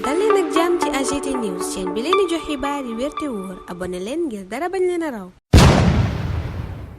dal leen ak jàmm ci AGT News chaîne bi leen di jox xibaar yi wér te wóor abonné leen ngir dara bañ leen a raw.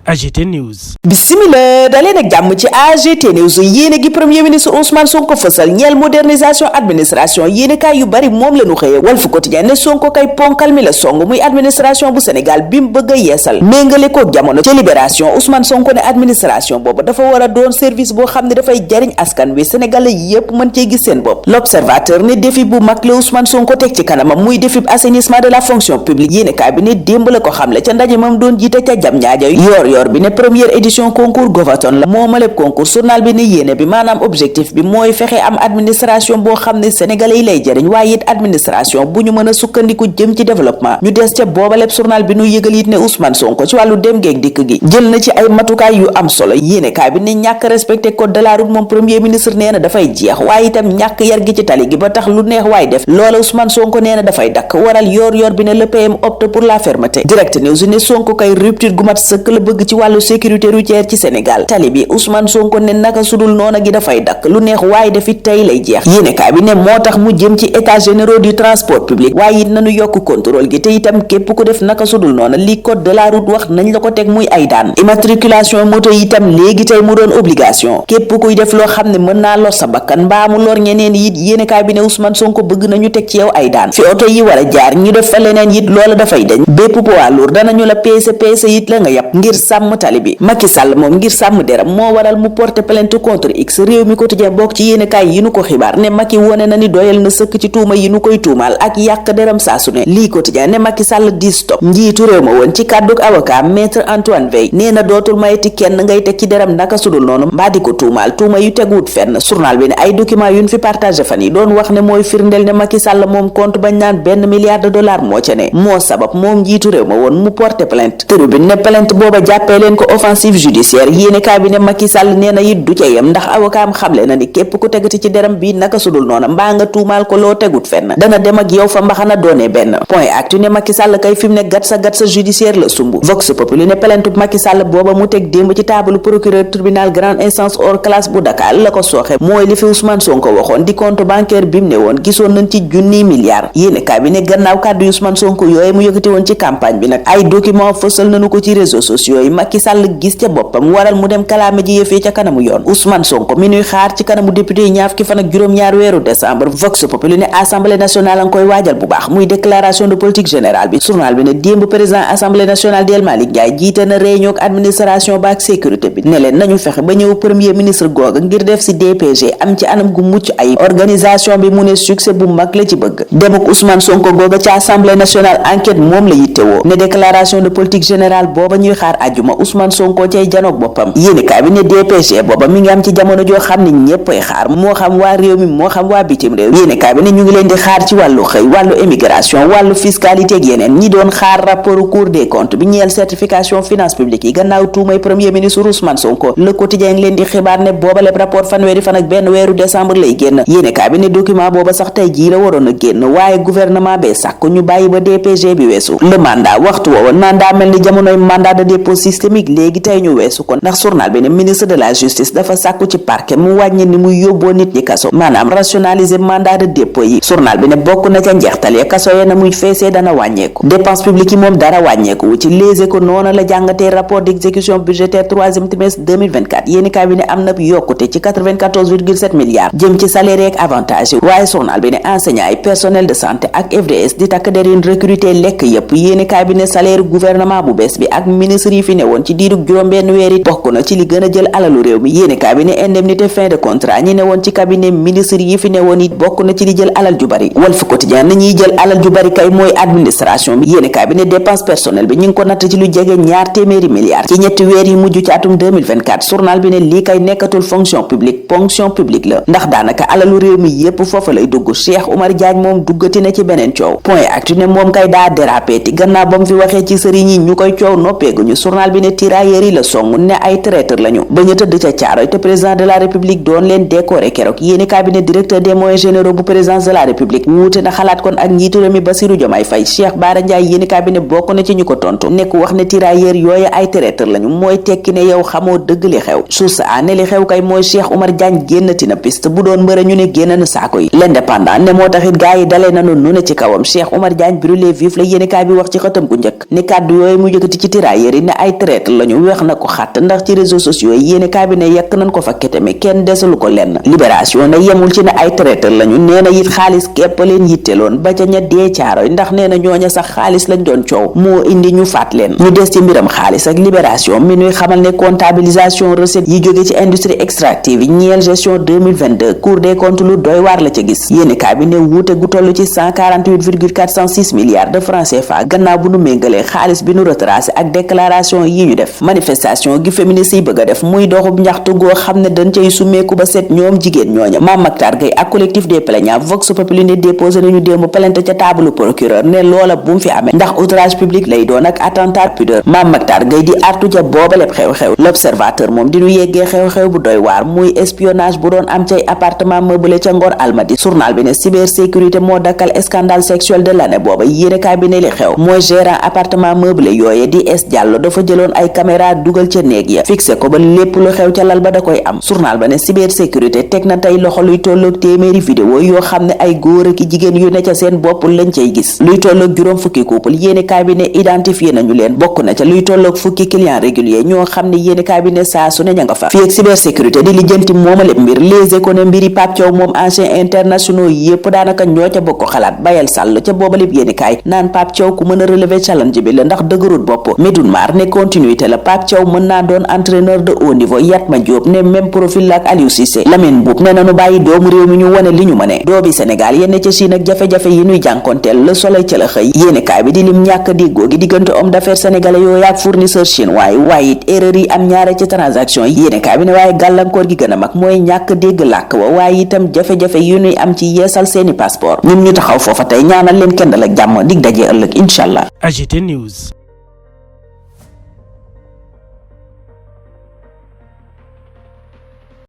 AGT News. Bismillah daleen ak jàmm ci AGT News yéene gi premier ministre Ousmane Sonko fësal ñeel modernisation administration yéene kaay yu bari moom la ñu xëyee Walf Quotidien ne Sonko kay ponkal mi la song muy administration bu Sénégal bi mu bëgg a yeesal méngale ko jamono ci Libération Ousmane Sonko ne administration boobu dafa war a doon service boo xam ne dafay jariñ askan wi Sénégalais yépp mën cee gis seen bopp. L'Observateur ne défi bu mag la Ousmane Sonko teg ci kanamam muy défi assainissement de la fonction publique yéene kaay bi ne démb la ko xamle ca ndaje moom doon jiite ca jam ñaaja yor bi ne première édition concours Govaton la moomaleb concours journal bi ne yéene bi maanaam objectif bi mooy fexe am administration boo xam ne sénégalais yi lay jëriñ waaye it administration bu ñu mën a sukkandiku jëm ci développement ñu des ca boobaleb journal bi nu yëgal it ne Ousmane Sonko ci wàllu dem geeg dikk gi jël na ci ay matukaay yu am solo yéene kaay bi ne ñàkk respecté code de la route moom premier ministre nee na dafay jeex waaye itam ñàkk yar gi ci tali gi ba tax lu neex waay def loola Ousmane Sonko nee na dafay dakk waral yor bi ne le PM opte pour la fermeté direct news ne Sonko kay rupture gu mat sëkk la bëgg ci wàllu sécurité routière ci Sénégal tali bi Ousmane Sonko ne naka sudul noona gi dafay dakk lu neex waaye dafi tey lay jeex yéenekaay bi ne moo tax mu jëm ci états généraux du transport public waaye it nañu yokk contrôle gi te itam képp ku def naka sudul noona li code de la route wax nañ la ko teg muy ay daan immatriculation moto itam léegi tey mu doon obligation képp kuy def loo xam ne mën naa lor sa bakkan mbaa mu lor ñeneen it yéenekaay bi ne Ousmane Sonko bëgg nañu teg ci yow ay daan fi oto yi war a jaar ñu def fa leneen it loola dafay dañ bépp poids lourd danañu la peese it la nga yàpp ngir sàmm tali bi Macky Sall moom ngir sàmm deram moo waral mu porter plainte contre X réew mi quotidien bokk ci yéenekaay yi nu ko xibaar ne Macky wone na ni doyal na sëkk ci tuuma yi nu koy tuumaal ak yàq deram saa su ne lii quotidien ne Macky Sall di stop njiitu réew ma woon ci kàdduk avocat maître Antoine Veil nee na dootul mayeti kenn ngay teg ci deram naka sudul noonu mbaa di ko tuumaal tuuma yu teguwut fenn journal bi ne ay document yuñ fi partagé fan yi doon wax ne mooy firndeel ne Macky Sall moom compte bañ naan $1 milliard moo ca ne moo sabab moom njiitu réew ma woon mu porter plainte tribune ne plainte booba jàppee leen ko offensive judiciaire yéenekaay bi ne Macky Sall nee na it du ca yem ndax avocat am xamle na ni képp ku tegati ci deram bi naka sudul noona mbaa nga tuumaal ko loo tegut fenn dana dem ak yow fa mbaxana doone benn point actu ne Macky Sall kay fi mu ne gat sa judiciaire la sumb Vox Populi ne plainte bu Macky Sall booba mu teg démb ci taabalu procureur tribunal grande instance hors classe bu Dakar la ko sooxe mooy li fi Ousmane Sonko waxoon di compte bancaire bi mu ne woon gisoon nañ ci junniy milliards yéenekaay bi ne gannaaw kàddu Ousmane Sonko yooyu mu yëkkati woon ci campagne bi nag ay document fësal nañu ko ci réseaux sociaux yi Macky Sall gis ca boppam waral mu dem kalaame ji yëfee ca kanamu yoon Ousmane Sonko mi nuy xaar ci kanamu député yi ñaar fukki fan ak juróom-ñaar weeru décembre Vox Populi ne assemblée nationale a ngi koy waajal bu baax muy déclaration de politique générale bi journal bi ne démb président assemblée nationale di El Malick Ndiaye jiite na réunion ak administration ba ak sécurité bi ne leen nañu fexe ba ñëw premier ministre googa ngir def ci DPG am ci anam gu mucc ayib organisation bi mu ne succès bu mag la ci bëgg demuk Ousmane Sonko googa ci assemblée nationale enquête moom la yittewoo ne déclaration de politique générale booba ñuy xaar àjjuma Ousmane Sonko cay janoog boppam yéenekaay bi ne DPG booba mi ngi am ci jamono joo xam ne ñéppay xaar moo xam waa réew mi moo xam waa bitim réew yéenekaay bi ne ñu ngi leen di xaar ci wàllu xëy wàllu émigration wàllu fiscalité ak yeneen ñi doon xaar rapport Cour des comptes bi ñeel certification finance publique yi gannaaw tuumay premier ministre Ousmane Sonko Le Quotidien ngi leen di xibaar ne booba lépp rapport fanweeri fan ak benn weeru décembre lay génn yéenekaay bi ne document booba sax tey jii la waroon a génn waaye gouvernement bee sàkk ñu bàyyi ba DPG bi weesu le mandat waxtu woowoon mandat mel ni jamonoy mandat de dépôt systémique léegi tey ñu weesu kon ndax journal bi ne ministre de la justice dafa sàkku ci parquet mu wàññi ni muy yóbboo nit ñi kaso maanaam rationaliser mandat de dépôt yi journal bi ne bokk na ca njeextal ya kaso ya na muy feesee dana wàññeeku dépense publique yi moom dara wàññeeku wu ci Les Échos noona la jàngatee rapport d'exécution budgétaire troisième trimestre 2024 yéenekaay bi ne am na yokkute ci 94,7 milliards jëm ci salaire ak avantage yi waaye journal bi ne enseignants yi personnel de santé ak FDS di takk der yi recruter lekk yépp yéenekaay bi ne salaire gouvernement bu bees bi ak ministre yi fi ne woon ci diirug juróom-benn weer it bokk na ci li gën a jël alalu réew mi yéenekaay bi ne indemnité fin de contrat ñi ne woon ci cabinet ministre yi fi ne woon it bokk na ci li jël alal ju bari Walf Quotidien na ñuy jël alal ju bari kay mooy administration bi yéenekaay bi ne dépense personnelle bi ñu ngi ko natt ci lu jege ñaar téeméeri milliards ci ñetti weer yi mujj ci atum 2024 journal bi ne lii kay nekkatul fonction publique la ndax daanaka alalu réew mi yépp foofa lay dugg Cheikh Oumar Diagne moom duggati na ci beneen coow point actu ne moom kay daa dérapé ti gannaaw ba mu fi waxee ci sëriñ yi ñu koy coow noppeeguñu journal journal bi ne tirailleurs yi la song ne ay traître lañu ba ñu tëdd ca Caaroy te président de la république doon leen décorer keroog yéeni cabinet directeur des moyens généraux bu présidence de la république wuute na xalaat kon ak njiitu réew mi Bassirou Diomaye Faye. Cheikh Bara Ndiaye yéeni cabinet bokk na ci ñu ko tontu nekk wax ne tirailleurs yooyu ay traître lañu mooy tekki ne yow xamoo dëgg li xew source a ne li xew kay mooy Cheikh Oumar Diagne génnati na piste bu doon mbëra ñu ne génn na saako yi. L'Indépendant ne moo taxit gaa yi dalee nanu nu ne ci kawam Cheikh Oumar Diagne brûlé vif la yéeni kaay bi wax ci xëtam gu njëkk ni kàddu yooyu mu yëkkati ci tirailleurs yi ne ay traître lañu weex na ko xàtt ndax ci réseaux sociaux yi yéeni kaay bi ne yekk nañ ko fa keteme kenn desalu ko lenn. Libération ne yemul ci ne ay traître lañu nee na it xaalis képp leen yitteloon ba ca ña dee Caaroy ndax nee na ñooña sax xaalis lañ doon coow moo indi ñu faat leen. ñu des ci mbiram xaalis ak Libération mi ñuy xamal ne comptabilisation recette yi jóge ci industrie extractive yi ñeel gestion 2022 Cour des comptes lu doy waar la ca gis yéeni kaay bi ne wuute gu toll ci 148,406 milliards de francs CFA gannaaw bu nu méngalee xaalis bi nu retracé ak déclaration yi ñu def. Manifestation gi féministes yi bëgg a def muy doxub ñaxtu goo xam ne dañ cay summeeku ba set ñoom jigéen ñooña Mame Mactar Gueye ak collectif des plaignants Vox Populi ne déposé nañu démb plainte ca table procureur ne loola bu mu fi amee ndax outrage public lay doon ak attentat pudeur. Mame Mactar Gueye di artu ca boobaleb xew-xew. L'Observateur moom di ñu yeggee xew-xew bu doy waar muy espionnage bu doon am cay appartement meublé ca Ngor Almadi. Journal bi ne cybersécurité moo dakkal scandale sexuel de l'année booba yéenekaay bi ne li xew mooy gérant appartement meublé yooye di es Diallo dafa jëloon ay caméra dugal ca néeg ya fixé ko ba lépp lu xew ca lal ba da koy am. Journal ba ne cybersécurité teg na tey loxo luy tolloog téeméeri vidéo yoo xam ne ay góor ak jigéen yu ne ca seen bopp lañ cay gis luy tolloog juróom fukki couple yéenekaay bi ne identifié nañu leen bokk na ca luy tolloog fukki client régulier ñoo xam ne yéenekaay bi ne saa su ne ña nga fa. fii ak cybersécurité di lijjanti moomaleb mbir Les Échos ne mbiri Pape Thiaw moom ancien internationaux yépp daanaka ñoo ca bokk xalaat Bayel Sall ca boobaleb yéenekaay naan Pape Thiaw ku mën a relever challenge bi la ndax dëgërut bopp. Medoune Mar ne continuité la Pape Thiaw mën naa doon entraîneur de haut niveau Yatma Diop ne même profil la ak Aliou Cissé. Lamine Mboup ne nanu bàyyi doomu réew mi ñu wane li ñu mëne doobi Sénégal yenn ca Chine ak jafe-jafe yi ñuy jànkonteel Le Soleil ca la xëy yéenekaay bi di lim ñàkk déggoo gi diggante homme d'affaires sénégalais yooyu ak fournisseur chinois waaye it erreur yi am ñaare ci transaction yi yéenekaay bi ne waaye gàllankoor gi gën a mag mooy ñàkk dégg làkk wa waaye itam jafe-jafe yu ñuy am ci yeesal seeni passeport ñun ñu taxaw foofa tey ñaanal leen kendal ak jàmm dig daje ëllëg incha allah. AGT News.